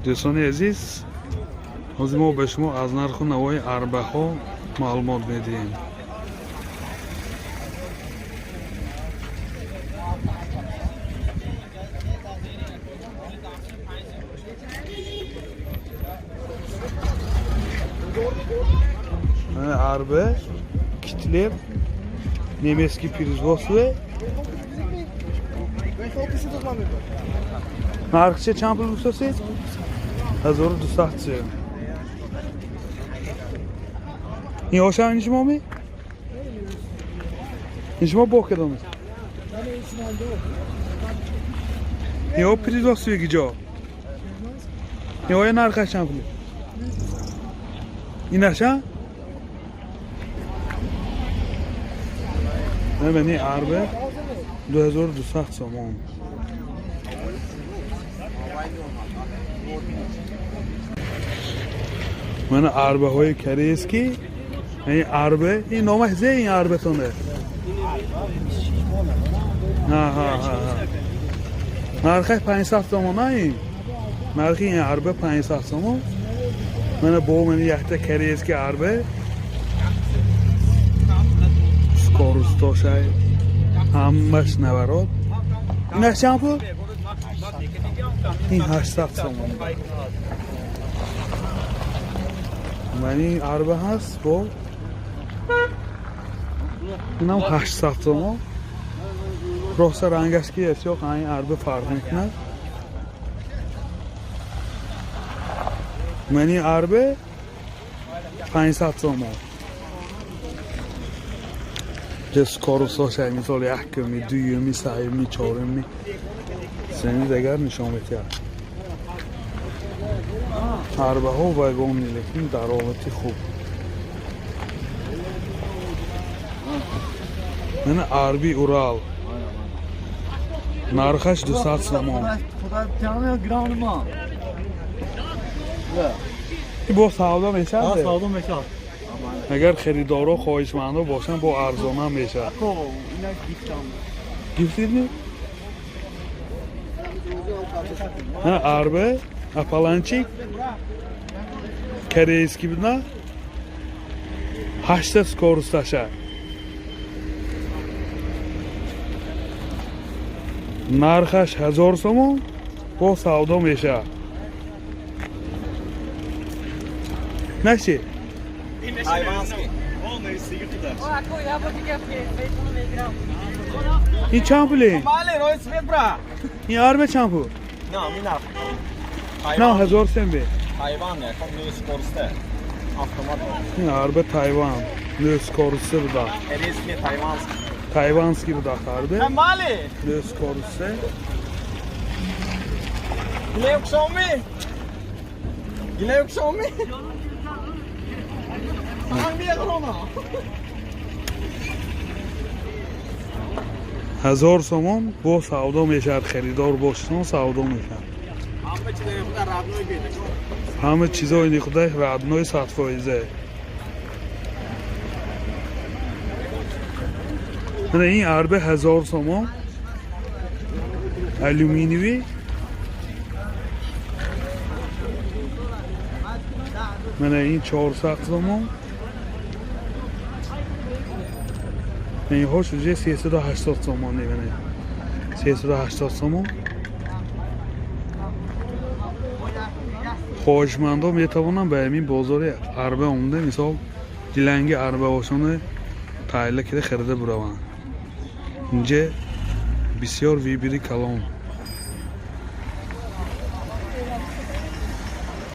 Дӯстони азиз, ҳозир мо ба шумо аз нарху навои арбаҳо маълумот медиҳем. Арба Китлер, немецкий производство. Нархча чанд пул гуфтасед? 1200 сом. Ин ошам ин шумо ми? Ин шумо бо кадом? Ин производство гиҷо? Ин оя нархаш чанд пул? Инаша? Мебини, арбе 2200 сомон. Мана арбаҳои корейский. Ин арбе, ин номаш зе, ин арбатоне? Ҳа, нархаш 500 сомон. Ин нархи ин арбе 500 сомон. Мана бо мани якта корейский арбе, скорость ошай ҳамаш наворот. Инаш чанд пул? Ин 800 сомон. Мани арба ҳаст, бо инам 800 сомон. Роста рангаш ки эсёқ ин арба фарқ мекунад. Мани арбе 500 сомон. Скорость ошай, мисол, якуми, дуюми, сеюми, чоруми, семи, дигар нишон метиҳад. Арбаҳо вагонни, лекин дар ҳолати хуб. Мана арби Урал, нархаш 200 сомон. Бо савдо мешавад? Савдо мешавад. Агар харидоро, хоҳишмандо бошанд, бо арзонам мешавад. Гифтидми? Арбе апаланчик корейский буда, ҳашта скорость аша. Нархаш 1000 сомон, бо савдо мешавад. Наши? Тайванский. Ин чанд пуле? Бале, рой свет бра. Ин арбе чанд пул? На, ми нарх. На, 1000 сем бе. Тайван, якон нӯ скорость а. Автомат. Ин арбе Тайван, нӯ скорость а буда. Корейский, тайванский. Тайванский буда арбе. Мали. Нӯ скорость а. Гиле окшоми? Гиле окшоми? Сан бия. 1000 сомон, бо савдо мешавад. Харидор бошсон, савдо мешавад. Ҳама чизои худай родной, 100%. Мана ин арбе 1000 сомон, алюминиевый. Мана ин 400 сомон. Инҳош уже 380 сомон мебинед, 380 сомон. Хоҳишмандо метавонанд ба ҳамин бозори арба омда, мисол, диланги арбаошони таҳлила кида, харида бураванд. Инҷа бисёр выбор и калон.